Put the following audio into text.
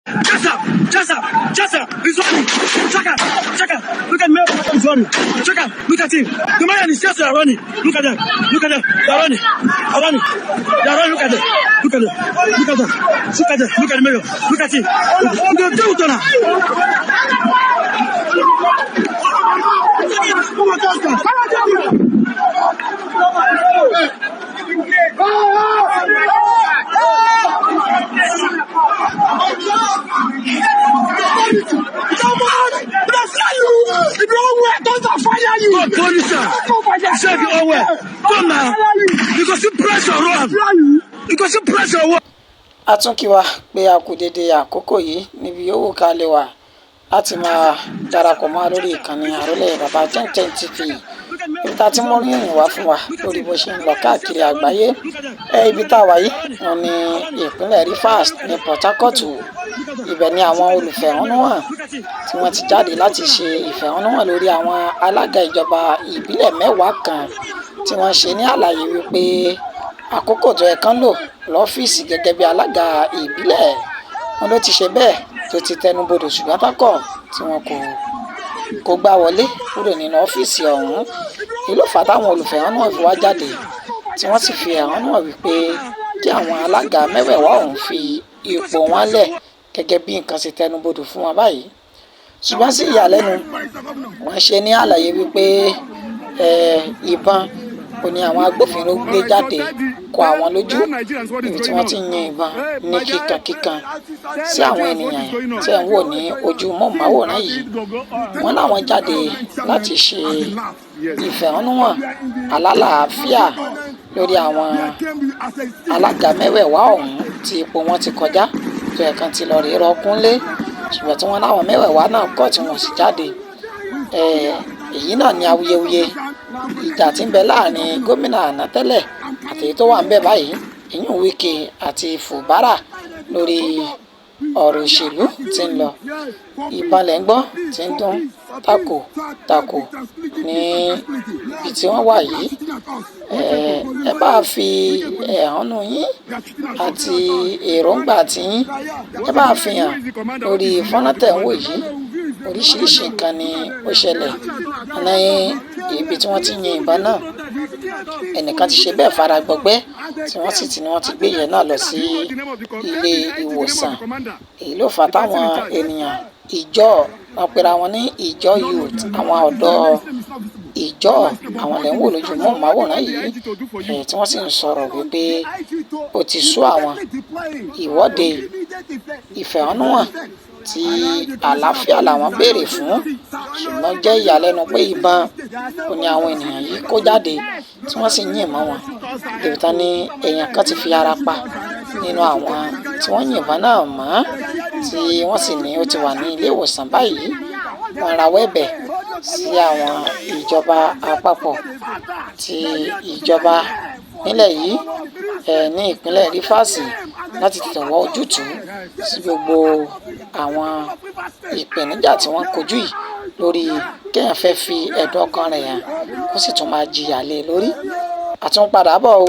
Chase up! Chase up! Chase up! He's running! Check out! Check out! Look at me! He's running! Check out! Look at him! The man and his chest are running! Look at them! Look at them! They're running! They're running! They're running! Look at them! Look at them! Look at them! Look at them! Look at the mayor! Look at him! Look at him! God punish her. Check your own way. Come now. You go see pressure run. You go see pressure run. A tún kí wa pé a kú dédé àkókò yìí níbi yòówù ká lè wà láti máa darapọ̀ mọ́ wa lórí ìkànnì Àrólé Bàbá 1010 TV, ibi tá a ti mú ìròyìn wá fún wa lórí bó ṣe ń lọ káàkiri àgbáyé. Ẹ ibi tá a wà yìí wọn ní ìpínlẹ̀ Rivers ní Port Harcourt. Ibẹ̀ ni àwọn olùfẹ̀hónúhàn tí wọ́n ti jáde láti ṣe ìfẹ̀hónúhàn lórí àwọn alága ìjọba ìbílẹ̀ 10 kan tí wọ́n ṣe ní àlàyé wípé àkókò tó yẹ kán lò lọ́fíìsì gẹ́gẹ́ bí alága ìbílẹ̀ wọn ló ti ṣe bẹ́ẹ̀ tó ti tẹnubodò, ṣùgbọ́n tákọ̀ tí wọn kò kó gbá wọlé kúrò nínú ọ́fíìsì ọ̀hún. Èyí ló fà á táwọn olùfẹ̀hónúhàn fi wá jáde, tí wọ́n sì fi ẹ̀hónú hàn wípé kí àwọn alága mẹ́wẹ̀ẹ̀wá ọ̀hún fi ipò wọn lẹ̀ gẹ́gẹ́ bí nǹkan ṣe tẹnubodò fún wọn báyìí. Ṣùgbọ́n sí ìyàlẹ́nu, wọ́n ṣe ní àlàyé wípé ìbọn ò ní àwọn agbófinró gbé jáde kọ àwọn lójú níbi tí wọ́n ti ń yin ìbọn ní kíkankíkan sí àwọn ènìyàn tí ẹ̀ ń wò ní ojú móhùnmáwòrán yìí. Wọ́n láwọn jáde láti ṣe ìfẹ̀hónúhàn alálàáfíà lórí àwọn alága mẹ́wẹ̀ẹ̀wá ọ̀hún tí ipò wọn ti kọjá tó yẹ kán ti lọ rèé rọkúnlé, ṣùgbọ́n tí wọ́n láwọn mẹ́wẹ̀ẹ̀wá náà kọ̀ tí wọ́n sì jáde. Èyí náà ní awuyewuye ìjà tí ń bẹ láàrin gómìnà àná tẹ́lẹ̀ àti èyí tó wà ń bẹ báyìí, ìyún Wike àti Fubara, lórí ọ̀rọ̀ òṣèlú tí ń lọ. Ìbọn lẹ̀ ń gbọ́ tí ń dún tako tako ní ibi tí wọ́n wà yìí. Ẹ bá fi ẹ̀hónú yín àti èròǹgbà tiyín, ẹ bá fi hàn lórí fọ́nrán tẹ̀ ń wò yìí. Oríṣiríṣi nǹkan ni ó ṣẹlẹ̀ ní ibi tí wọ́n ti yin ìbọn náà. Ẹnìkan ti ṣe bẹ́ẹ̀ fara gbọgbẹ́, tí wọ́n sì ti ní wọ́n ti gbé yẹn náà lọ sí ilé ìwòsàn. Èyí ló fà á táwọn ènìyàn ìjọ wọn pera wọn ní ìjọ youth, àwọn ọ̀dọ́ ìjọ, àwọn lẹ́ ń wò lójú móhùnmáwòrán yìí, tí wọ́n sì ń sọ̀rọ̀ wípé ó ti sú àwọn. Ìwọ́de ìfẹ̀hónúhàn tí àlàáfíà làwọn béèrè fún, ṣùgbọ́n jẹ́ ìyàlẹ́nu pé ìbọn ò ní àwọn ènìyàn yìí kó jáde tí wọ́n sì ń yìn mọ́ wọn. Débi tán ní èèyàn kan ti fi ara pa nínú àwọn tí wọ́n yìnbọn náà mọ́, tí wọ́n sì ní ó ti wà ní ilé ìwòsàn báyìí. Wọ́n rawọ́ ẹ̀bẹ̀ sí àwọn ìjọba àpapọ̀ ti ìjọba nílẹ̀ yìí ní ìpínlẹ̀ Rivers láti tètè wá ojútùú sí gbogbo àwọn ìpèníjà tí wọ́n ń kojú yìí lórí kéèyàn fẹ́ fi ẹ̀dùn ọkàn rẹ̀ hàn kó sì tún máa jìyà lé e lórí. Àtúnpadà bọ̀ o.